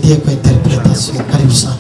Atusaidie kwa interpretation. Karibu sana.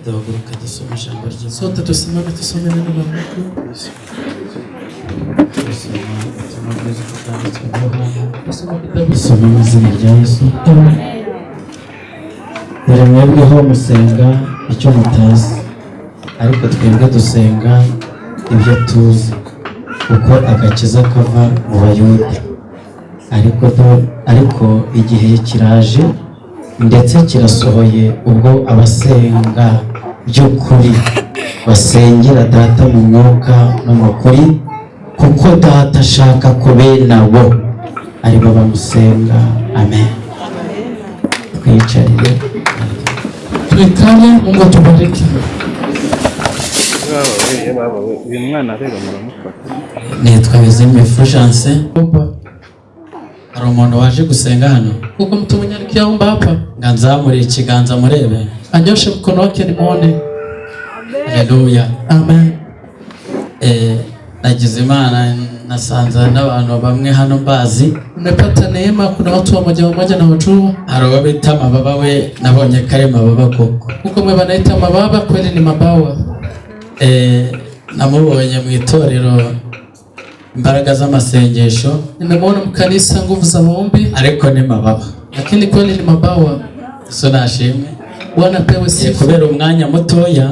Duhaguruke dusome ijambo ryiza. Sote tusimame tusome neno la Mungu. Dusoma ubutumwa bwiza uko bwanditswe na Yohana. Tusome kitabu. Dusome mu izina rya Yesu. Dore mwebweho musenga icyo mutazi, ariko twebwe dusenga ibyo tuzi, kuko agakiza kava mu Bayuda. Ariko igihe kiraje ndetse kirasohoye ubwo abasenga by'ukuri basengera Data mu mwuka no mu kuri, kuko Data ashaka ko bene abo aribo bamusenga. Amen. Twicarire. Tuikale, Mungu atubariki. Uyu mwana rero muramufata. Nitwa Bizimbi Fulgence. Omba. Hari umuntu waje gusenga hano? Kuko mtu mwenye alikiaomba hapa? Nga nzamure ikiganza murebe. Anyoshe mkono wake nimuone. Haleluya. Amen. Nagize Imana nasanze n'abantu bamwe hano mbazi. Nimepata neema, kuna watu wamoja wamoja na wajua. Hari uwo bita Mababa, we nabonye ko ari Mababa koko. Huko mwe wanaita mababa, kweli ni mabawa. Namubonye mu itorero imbaraga z'amasengesho. Nimemwona mkanisa nguvu za maombi. Ariko ni Mababa. Lakini kweli ni mabawa. So nashimwe. Bwana pewe sifa. Kubera umwanya mutoya,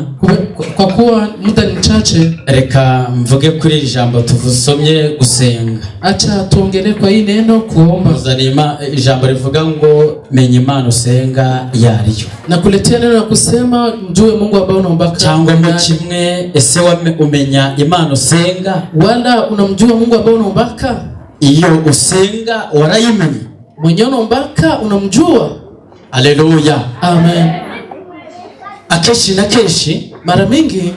Kwa kuwa muda ni mchache, reka mvuge kuri iri jambo tuvusomye, gusenga. Acha tuongelee kwa hii neno kuomba. Muzaniye ijambo rivuga ngo menya Imana usenga iyo ariyo. Nakuletea neno la kusema mjue Mungu ambaye unaombaka. Cyangwa mu kimwe, ese umenya Imana usenga? Wala unamjua Mungu ambaye unaombaka? Iyo usenga warayimenya? Mwenyewe unaombaka unamjua? Haleluya. Amen. Akenshi na kenshi, Mara mingi,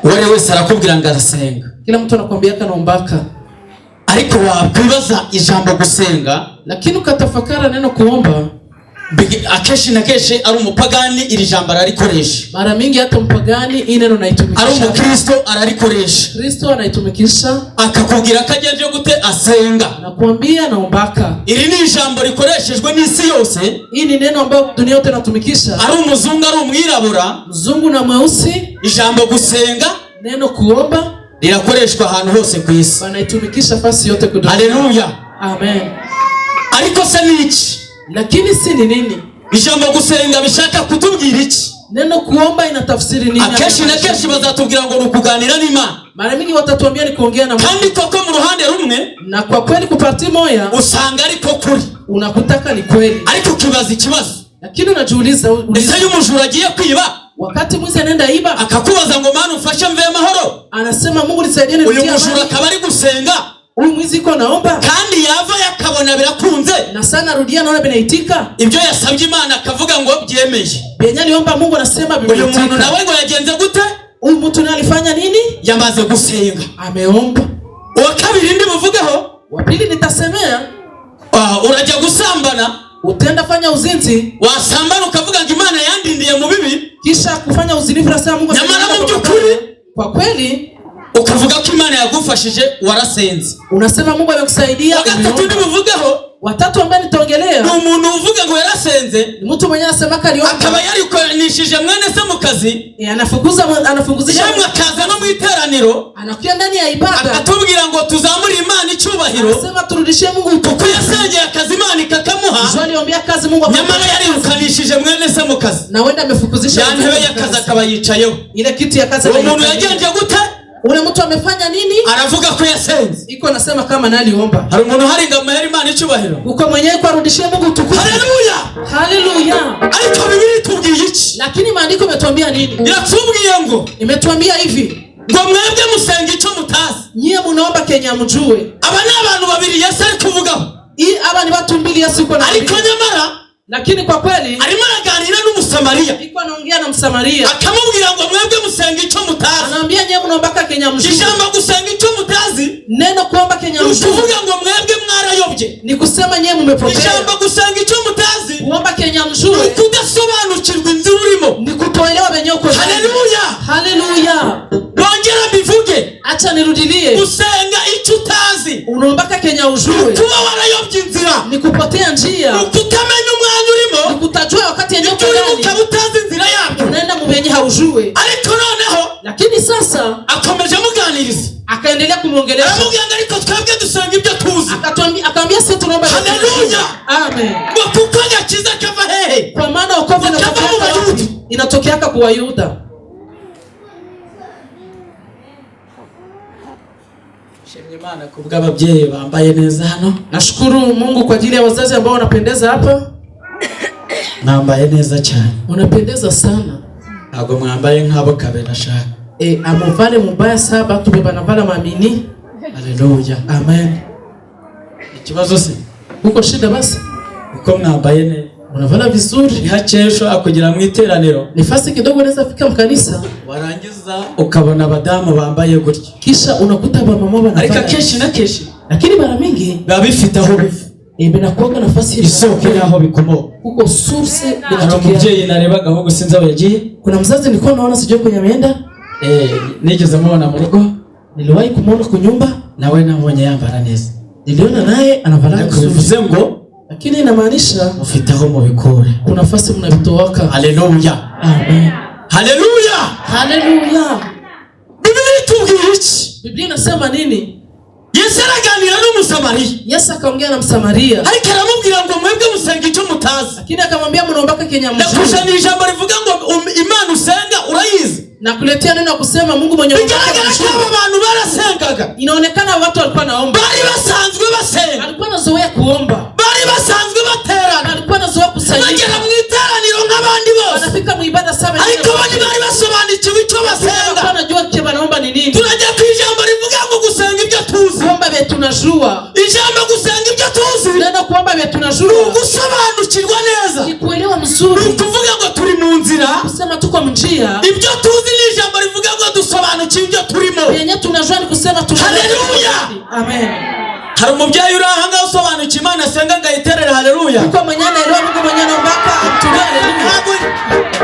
uwo ari wese arakubwira ngo arasenga, kila mtu anakuambia kanaombaka, ariko wakwibaza ijambo gusenga, lakini ukatafakara neno kuomba, akenshi na kenshi ari umupagani iri jambo ararikoresha, mara mingi hata mpagani hii neno ari naitumikisha, umukristo ararikoresha, Kristo anaitumikisha, akakubwira ko agenje gute asenga. Nakuambia naombaka. Iri ni ijambo rikoreshejwe n'isi yose. Hii ni neno ambayo dunia yote inatumikisha, ari umuzungu ari umwirabura, mzungu na mweusi. Ijambo gusenga Neno kuomba rirakoreshwa ahantu hose ku isi. wanaitumikisha fasi yote kwa dunia. Haleluya. Amen. Ariko se ni iki? Lakini si ni nini? Ijambo gusenga bishaka kutubwira iki? Neno kuomba inatafsiri nini? Akenshi na kenshi bazatubwira ngo ni ukuganira n'Imana. Mara mingi watatuambia ni kuongea na Mungu. Kandi koko mu ruhande rumwe, Na kwa kweli kupati moya, usanga ariko kuri, unakutaka ni kweli, ariko ukibaza ikibazo, lakini unajiuliza uliza, ese iyo umujura agiye kwiba, wakati mwizi anaenda iba, akakubaza ngo Mana umfashe mve amahoro, anasema Mungu nisaidie uyu nipitie mujura amani, akaba ari gusenga, huyu mwizi iko naomba, kandi yava yakabona birakunze, na sana rudia naona binaitika, ibyo yasabye Imana akavuga ngo byemeye, benye aliomba Mungu anasema uyu muntu bimeitika, nawe ngo yagenze gute? Huyu mtu naye alifanya nini? Yamaze gusenga. Ameomba. Uwa kabiri ndi buvugeho, Wa pili nitasemea, urajya gusambana, utenda fanya uzinzi, wasambana ukavuga ngo Imana yandindiye mu bibi, kisha kufanya uzinifu nasema Mungu nyamara amenilinda mu kwa by'ukuri, mabaya. Kwa kweli ukavuga ko Imana yagufashije warasenze. Unasema Mungu amekusaidia. Wa gatatu Umeomba. ndi buvugeho, Watatu ambaye nitaongelea, ni umuntu uvuga ngo yarasenze, ni mtu mwenyewe anasema aliomba, akaba yarikoranishije mwene se mu kazi, anafukuza anafunguzisha, yemwe akaza no mu iteraniro, anakuja ndani ya ibada, akatubwira ngo tuzamure Imana icyubahiro, anasema turudishie Mungu kuko utukufu. yasengeye akazi Imana ikakamuha, Jua aliombea kazi Mungu akampa, nyamara yarirukanishije mwene se mu kazi, na wenda amefukuzisha ya ntebe y'akazi akaba yicayeho. ile kiti ya kazi Uwo muntu anaikalia. yagenje gute? Ule mtu amefanya nini? Aravuga ko yasenze. Iko nasema kama naye aliomba. Hari umuntu uhari ngo amuhere Imana icyubahiro? Uko mwenyewe kwa arudishie Mungu utukufu. Haleluya. Haleluya. Ariko Bibiliya itubwiye iki? Lakini maandiko imetuambia nini? Iratubwiye ngo Imetuambia hivi, ngo mwebwe musenga icyo mutazi. nyie munaomba kenye hamjue. Aba ni abantu babiri Yesu ari kuvugaho, Hii aba ni watu mbili Yesu iko na, ariko nyamara lakini kwa kweli arimo araganira n'Umusamariya, iko anaongea na Msamaria, akamubwira ngo mwebwe musenga icyo mutazi. anaambia nyie munaombaka kenye hamjue. Ijambo gusenga icyo mutazi Neno kuomba kenye ni hamjue ukuvuga ngo mwebwe mwarayobye. ni kusema nyie mumepotea. Ijambo gusenga icyo mutazi Kuomba kenye ni hamjue ukudasobanukirwa inzira urimo. ni kutoelewa venye uko ndani. Haleluya. Haleluya. Wa Acha nirudilie. Gusenga icyo utazi Unaombaka kenye ujue kuba warayobye inzira, ni kupotea njia, ukutamenya umwanya urimo, ni kutajua wakati yenye ibyo uko urimo ndani, ukaba utazi inzira yabyo. Unaenda mubenye haujue. Ariko noneho Lakini sasa akomeje amuganiriza, akaendelea kumwongelesha, aramubwira ngo ariko twebwe dusenga ibyo tuzi. Akamwambia sisi tunaomba. Haleluya! Amen. Ngo kuko agakiza kava hehe? Kwa maana wokovu Kama inatokeaka Wayahudi. wapi? Inatokeaka kwa Wayuda. Shimye Imana kubw'ababyeyi bambaye neza hano. Nashukuru Mungu kwa ajili ya wazazi ambao wanapendeza hapa. Mwambaye neza cyane. Unapendeza sana. Ntabwo mwambaye nk'abo kabera ashaka. Amuvale mubaya saa batu be banavala mamini. Haleluya. Amen. Ikibazo se Huko shida basi? uko mwambaye neza, Unavala vizuri. ni hakeya ushobora kugera mu iteraniro, Nafasi kidogo unaweza fika mkanisa warangiza ukabona abadamu bambaye gutya, kisha unakuta bamama ariko wanavala. akenshi na kenshi Lakini mara mingi biba bifite aho biva, binakuwaga nafasi isoko y'aho bikomoka. huko source Hari inatokea. umubyeyi narebaga ahubwo sinzi aho yagiye. Kuna mzazi nilikuwa naona sijui kwenye ameenda, Nigeze mubona mu rugo, niliwahi kumwona kwa nyumba, nawe nabonye yambara neza, niliona naye anavala ariko vizuri. bivuze ngo Lakini inamaanisha mufite aho mubikura. kuna nafasi mnavitoaka. Haleluya. Amen. Haleluya! Haleluya. Bibiliya itubwira iki? Biblia inasema nini? Yesu araganira n'Umusamariya, Yesu akaongea na Msamaria, ariko aramubwira ngo mwebwe musenga icyo mutazi. lakini akamwambia mnaombaka kenye hamjui. Ndakuzaniye ijambo rivuga ngo Imana usenga urayizi. Nakuletea neno la kusema Mungu mwenye Bigaragara ko hamjui. aba bantu barasengaga, Inaonekana watu walikuwa naomba, bari basanzwe basenga, alikuwa anazoea kuomba, bari basanzwe baterana, alikuwa anazoea bagera kusanyika, mu iteraniro nk'abandi bose, wanafika muibada saba, ariko bo ntibari basobanukiwe icyo basenga. walikuwa wanajua kile wanaomba ni nini. Turajya ku ijambo rivuga ngo gusenga ibyo tuzi. Kuomba vya tunajua, Ijambo gusenga ibyo tuzi neno kuomba vya ni tunajua ugusobanukirwa neza, ni kuelewa ni mzuri, ukuvuga ngo turi mu nzira. kusema tuko mnjia Ibyo tuzi ni ijambo rivuga ngo dusobanukiwe ibyo turimo. yenye tunajua ni kusema tunajua. Haleluya! Amen. Hari umubyeyi uri aha ngaha usobanukiwe Imana asenga ngo ayiterere haleluya? Uko mwenye anaelewa Mungu mwenye anaombaka amtulie haleluya.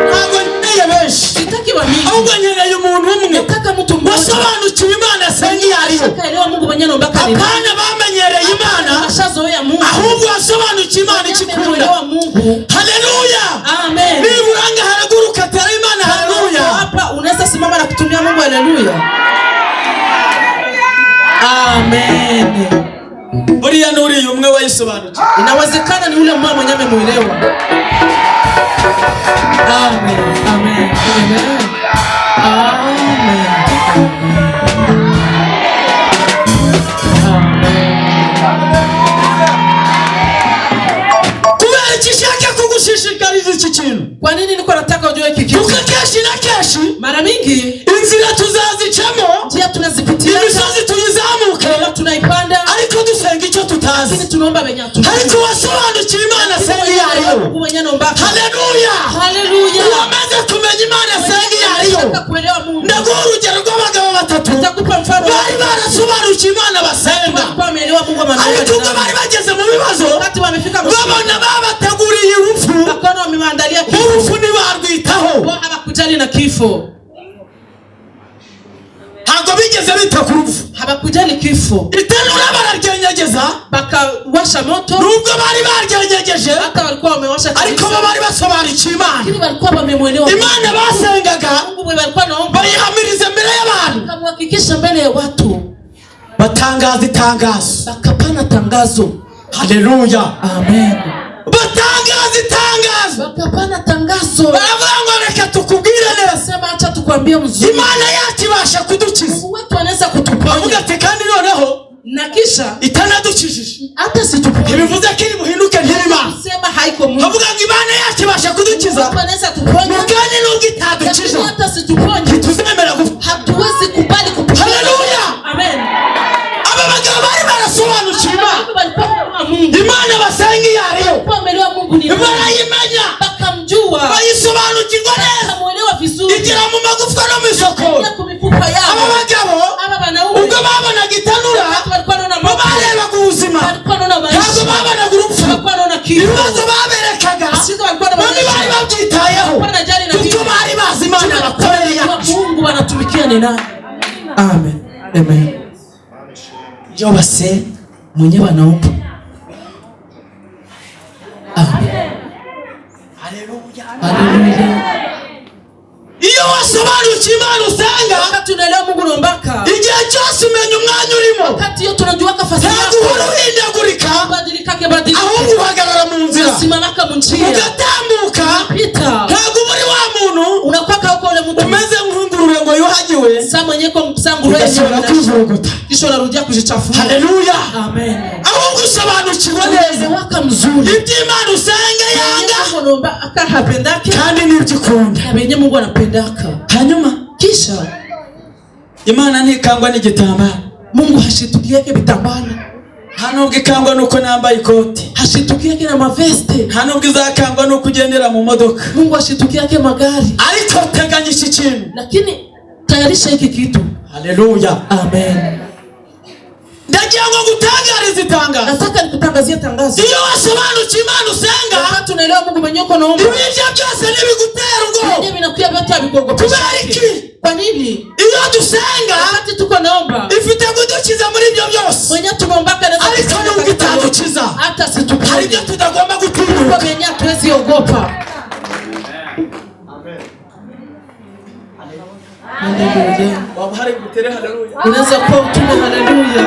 Ntabwo nkeneye benshi, Sitaki wa mingi. ahubwo nkeneye umuntu umwe Nataka mtu mmoja wasobanukiwe Imana asenga iyo ariyo. ashakaelewa Mungu mwenye anaombaka ni nani. Apana bamenyereye Imana, Ashazoea Mungu. ahubwo wasobanukiwe Imana icyo ikunda. Ameelewa Mungu. Haleluya! Amen. Niba uranga haraguruka tera Imana haleluya. Hapa unaweza simama na kutumia Mungu haleluya. Amen. Buriya n'uriya umwe wayisobanukiwe. Inawezekana ni yule mama mwenye amemuelewa. Amen. Amen. Amen. Amen. Amen. Kubera iki nshaka kugushishikariza iki kintu? Kwa nini niko nataka ujue hiki kitu? Kuko kenshi na kenshi Mara mingi inzira tuzazicamo, njia tunazipitia, imisozi tuyizamuke, milima tunaipanda, ariko dusenga icyo tutazi. lakini tunaomba wenye hatujui. Ariko wasobanukiwe Imana asenga iyo ariyo. Mungu mwenye anaombaka. Haleluya! Haleluya. Uwamaze kumenya Imana asenga iyo ariyo. Nataka kuelewa Mungu. Ndaguha urugero rw'abagabo batatu Nitakupa mfano wa bari barasobanukiwe Imana basenga, walikuwa wameelewa Mungu anaomba ariko ni ubwo nani. bari bageze mu bibazo Wakati wamefika mwisho, babona babateguriye urupfu, wakaona wamewaandalia kifo, urupfu ntibarwitaho. wao hawakujali na kifo, Ntabwo bigeze bita ku rupfu. hawakujali kifo, Itanura bararyenyegeza, bakawasha moto, nubwo bari baryenyegeje, hata walikuwa wamewasha ariko kabisa, bo bari basobanukiwe Imana. lakini walikuwa wamemwelewa Mungu. Imana basengaga Mungu mwenye walikuwa naomba, bayihamiriza imbere y'abantu, wakamhakikisha mbele ya watu, batangaza itangazo. bakapana tangazo. Haleluya! Amen. Batangaza itangazo, Wakapana tangazo, baravuga ngo reka tukubwire neza, sema acha tukwambie mzuri, Imana yacu ibasha kudukiza. Mungu wetu anaweza Avuga kutuponya, ati kandi noneho na kisha itanadukijije hata situponye, ntibivuze ko iri buhinduke ntibimana. sema haiko Mungu. Avuga ngo Imana yacu ibasha kudukiza, Mungu anaweza tuponya, kandi nubwo itadukiza lakini hata situponye, ntituzemera gupfa. hatuwezi kubali kupona. Haleluya! Amen. Aba bagabo bari barasobanukiwe Imana, Watu walikuwa wameelewa Mungu, Imana basenga iyo ariyo walikuwa wameelewa Mungu ni nani, barayimenya, bakamjua, bayisobanukirwa neza, bakamuelewa vizuri, igera mu magufwa no mu isoko. pia kwa mifupa Aba yao. bagabo Aba wanaume ubwo babonaga itanura, watu walikuwa wanaona bo moto, barebaga ubuzima, walikuwa wanaona ntabwo maisha, babonaga urupfu. walikuwa wanaona kifo. Ibibazo baberekaga Shida walikuwa bo ntibari wanaonyesha, babyitayeho, walikuwa wanajali na kuko kifo. bari bazi Imana bakorera yacu. Mungu wanatumikia ni nani? Amen. Amen. Iyo basenga, Mwenye wanaomba. Amen. Haleluya. Haleluya. Iyo wasobanukiwe Imana usenga, Wakati unaelewa Mungu unaombaka, igihe cyose umenya umwanya urimo. Wakati yote unajuaka fasi Ntabwo yako. uhora uhindagurika, Badilikake badilike. ahubwo uhagarara mu nzira, Unasimamaka munjia. ugatambuka. Pita. Ntabwo uba uri wa muntu Unakuwa kama ule mtu umeze nk'ingurube ngo yuhagiwe, saa mwenye kwa nguruwe ugasubira kwivuruguta. kisha unarudia kujichafua. Haleluya. Amen. Ahubwo usobanukirwa neza Waka mzuri. ibyo Imana usenga yanga Mungu anaomba aka hapendake kandi n'ibyo ikunda. Na benye Mungu anapendaka. Hanyuma Kisha Imana ntikangwa n'igitambaro. Mungu hashitukiake vitambara, Nta nubwo ikangwa n'uko nambaye ikoti. hashitukiake na maveste. Nta nubwo izakangwa n'uko ugendera mu modoka. Mungu hashitukiake magari, Ariko teganya iki kintu. Lakini tayarisha hiki kitu. Haleluya. Amen. Ndagira ngo ngutangarize itangazo. Nataka nikutangazie tangazo. Iyo wasobanukiwe Imana usenga, Wakati unaelewa Mungu mwenyewe uko naomba, ibiryo byose ntibigutera ubwoba. Wenyewe vinakuya vyote havikuogopesha. Kubera iki? Kwa nini? Iyo dusenga, Wakati tuko naomba, ifite kudukiza muri ibyo byose, mwenyewe tunaombaka na ariko nubwo itadukiza, hata hari situpone ibyo tutagomba gutinyuka. kwa wenyewe hatuwezi ogopa. Haleluya. Waba uhari ngutere haleluya. Unaweza kuwa utume haleluya.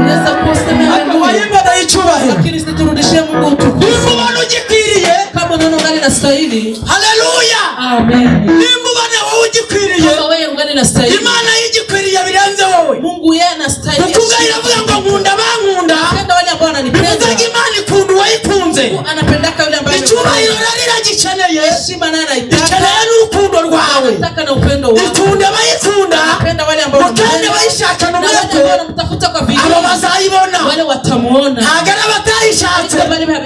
Unaweza kuwa useme haleluya. Wayimana y'icyubahiro. Lakini siturudishie Mungu utukufu. Nimba ubona ugikwiriye, Kama unaona ungali na stahili. haleluya. Amen. Nimba ubona wowe ugikwiriye, Kama wewe ungali na stahili. Imana yigikwiriye birenze wowe. Mungu yeye anastahili. Kuko ubwayo iravuga ngo nkunda abankunda, Anapenda wale ambao wananipenda. bivuze ngo Imana ikunda uwayikunze. Mungu anapendaka yule ambaye Icyubahiro rero iragikeneye, heshima naye anaitaka. ikeneye n'urukundo rwawe. Anataka na upendo wako. Ikunda abayikunda, Anapenda wale ambao ngo kandi wanampenda. abayishakana Na wale umwete, ambao wanamtafuta kwa bidii. abo bazayibona. Wale watamuona. Ntabwo ari abatayishatse, Ariko bale nta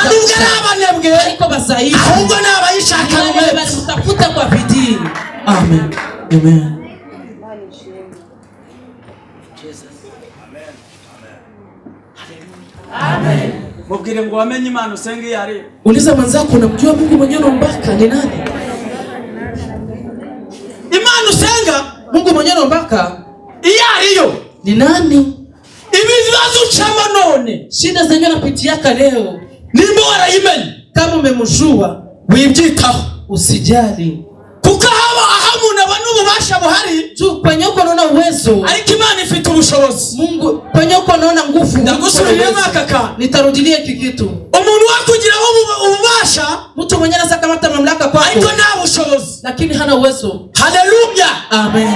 nubwo ari abanebwe, ariko bazaifu. ahubwo ni abayishakana Wale umwete. walimtafuta kwa bidii. Amen. Amen. Mubwire ngo wamenye Imana usenga iyo ari. Uliza mwenzako, unamjua Mungu mwenyewe unaombaka ni nani? Imana usenga Mungu mwenyewe unaombaka iyo ariyo, ni nani? Ibibazo ucamo none, Shida zenyewe unapitiaka leo, nimba warayimenye, kama umemjua wibyitaho, usijali. Kuko haba aho umuntu abona ububasha buhari, Tu kwenye uko unaona uwezo, ariko Imana ifite ubushobozi. Mungu kwenye uko unaona nguvu. Ndagusubiriyemo aka kantu. Nitarudilia hiki kitu. Umuntu wakugiraho ububasha, Mtu mwenyewe anaweza kamata mamlaka kwako, ariko nta bushobozi. lakini hana uwezo. Haleluya. Amen.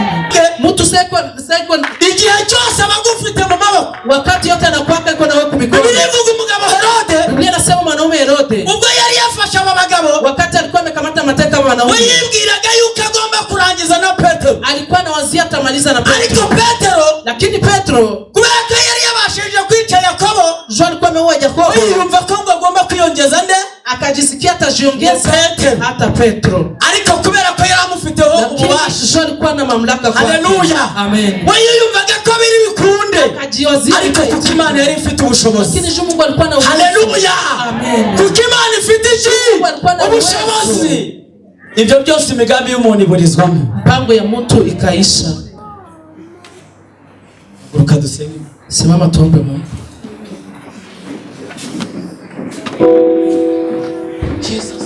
Mtu seko seko Igihe cyose aba agufite mu maboko. wakati yote anakuwaka iko na wewe kumikono. Bibiliya ivuga umugabo Herode, Biblia inasema mwanaume Herode, ubwo yari yafashe aba bagabo, wakati alikuwa amekamata mateka wa we wanaume, yibwiraga yuko agomba kurangiza na Petero. alikuwa anawazia atamaliza na Petro. Ariko Petero, Lakini Petro kubera ko yari yabashije kwica Yakobo, Jean alikuwa ameua Yakobo, we yumva ko ngo agomba kwiyongeza nde, akajisikia atajiongeza Petro. hata Petro. Ariko kubera ko yari amufiteho Lakini ububasha, Jean alikuwa na mamlaka kwake. Haleluya. Amen. We yiyumvaga ko biri bikunde, Akajiwazia. ariko kuko Imana yari ifite ubushobozi. Lakini Jean Mungu alikuwa na uwezo. Haleluya. Amen. Kuko Imana ifite iki? Mungu alikuwa na uwezo. Ubushobozi. Ibyo byose imigambi y'umuntu iburizwamo. Mpango ya mtu ikaisha. Haguruka dusenge. Simama tuombe Mungu. Jesus.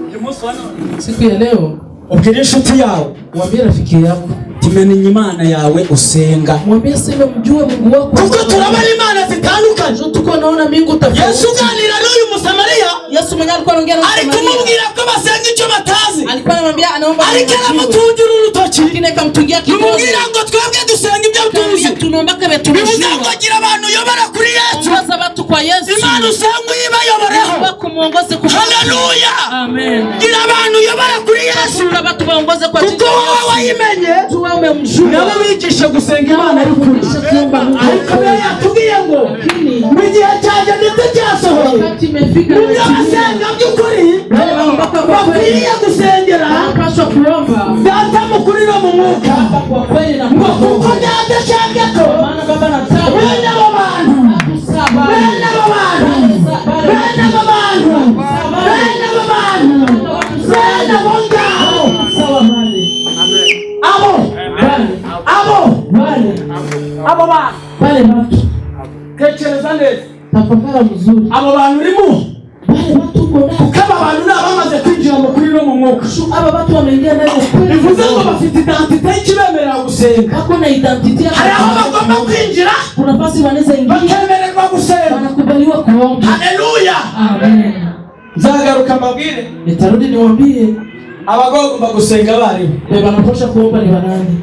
Uyu munsi wa none, Siku ya leo ubwire inshuti yawe, mwambie rafiki yako, timenya Imana yawe usenga, mwambie sema mjue Mungu wako, kuko turabona imana zitandukanye. Juu tuko naona mbingu tofauti. Yesu uganira n'uyu Musamariya, Yesu mwenyewe alikuwa anaongea na ari Msamaria. kumubwira ko basenga icyo batazi, Alikuwa anamwambia anaomba ariko Mungu ajue. aramutungira urutoki, Lakini akamtungia kidole. rumubwira ngo twebwe dusenga ibyo tuzi. Akamwambia tunaomba kama Bivuze ngo tunajua. gira abantu uyobora kuri Yesu. Ongoza watu kwa Yesu. Imana usenga uyibayoboreho. Mungu kumuongoze kwa Haleluya. Amen. Gira abantu uyobora kuri Yesu, Tafuta watu waongoze kwa kuko jina la wowe Yesu. wayimenye, Tu wewe umemjua. nabo bigishe gusenga Imana y'ukuri. Fundisha kuomba Mungu. Ariko bibiliya yatubwiye ngo mu gihe cyanjye ndetse cyasohoye, Wakati imefika mu byo basenga by'ukuri wale waombaka kwa kweli bakwiriye gusengera wanapaswa kuomba Data mukuri no mu mwuka, kwa kweli na ngo kwa kuko roho. Data ashaka ko Maana Baba anataka bene abo bantu, kusaba bene abo bantu, bene abo bantu, bene abo bantu, bene abo ngabo. sawa pale. Abo bantu, Pale watu, tekereza neza, tafakara mzuri, abo bantu urimo, wale watu uko nao, kuko aba bantu ni abamaze kwinjira mu kuri no mu mwuka. Aba watu wameingia ndani ya kweli, Bivuze ngo bafite identité y'ikibemerera gusenga. Wako na identité ya Hari aho bagomba kwinjira, kuna nafasi wanaweza ingia, bakemererwa gusenga. Wanakubaliwa kuomba. Haleluya! Amen. Nzagaruka mbabwire. Nitarudi niwaambie. Abagomba gusenga bariho. Wanapasha kuomba ni wanani.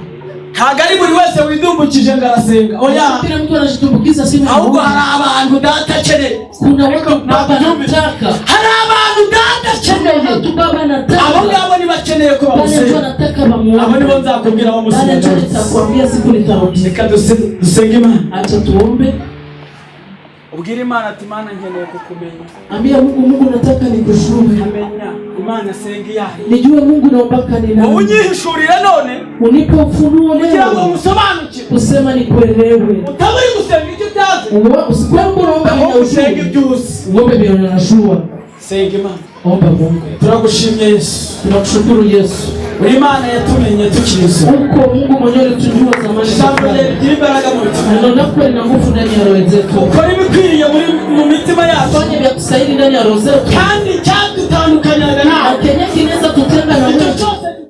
Ntabwo ari buri wese widumbukije ngo arasenga, oya. Kila mtu anajitumbukiza simu. Ahubwo hari abantu Data akeneye. Kuna watu Baba anataka. Hari abantu Data Kuna akeneye. watu Baba Abo anataka. ngabo nibakeneye ko Wale ndio bamusenga. anataka Abo nibo bamuombe. nzakubwira Wale ndio bamusenga. nitakwambia siku nitarudi. Reka dusenge Imana. Acha tuombe. Ubwire Imana ati: "Imana, nkeneye kukumenya." Ambia Mungu, Mungu, nataka nikujue. Nkamenya Imana senga iyahe. Nijue Mungu naombaka ni Wowe nani. unyihishurire none, Unipe ufunuo kugira ngo leo. musobanukirwe. Kusema nikuelewe. Utaba uri gusenga icyo utazi, Usikuwe unaomba ahubwo usenga bila ibyo uzi. uombe bila unajua. Senga Imana. Omba Mungu. Turagushimye Yesu. Tunakushukuru Yesu. Uri Imana yatumenye tukiri. Uko Mungu mwenyewe alitujua zamani za Ijambo kale. ryawe rigira imbaraga mu mitima. Neno lako lina nguvu ndani ya roho zetu. Ukora ibikwiriye muri mu mitima yacu. Fanya vya kustahili ndani ya roho zetu. Kandi icyadutandukanyaga nawe Na kenye kinaweza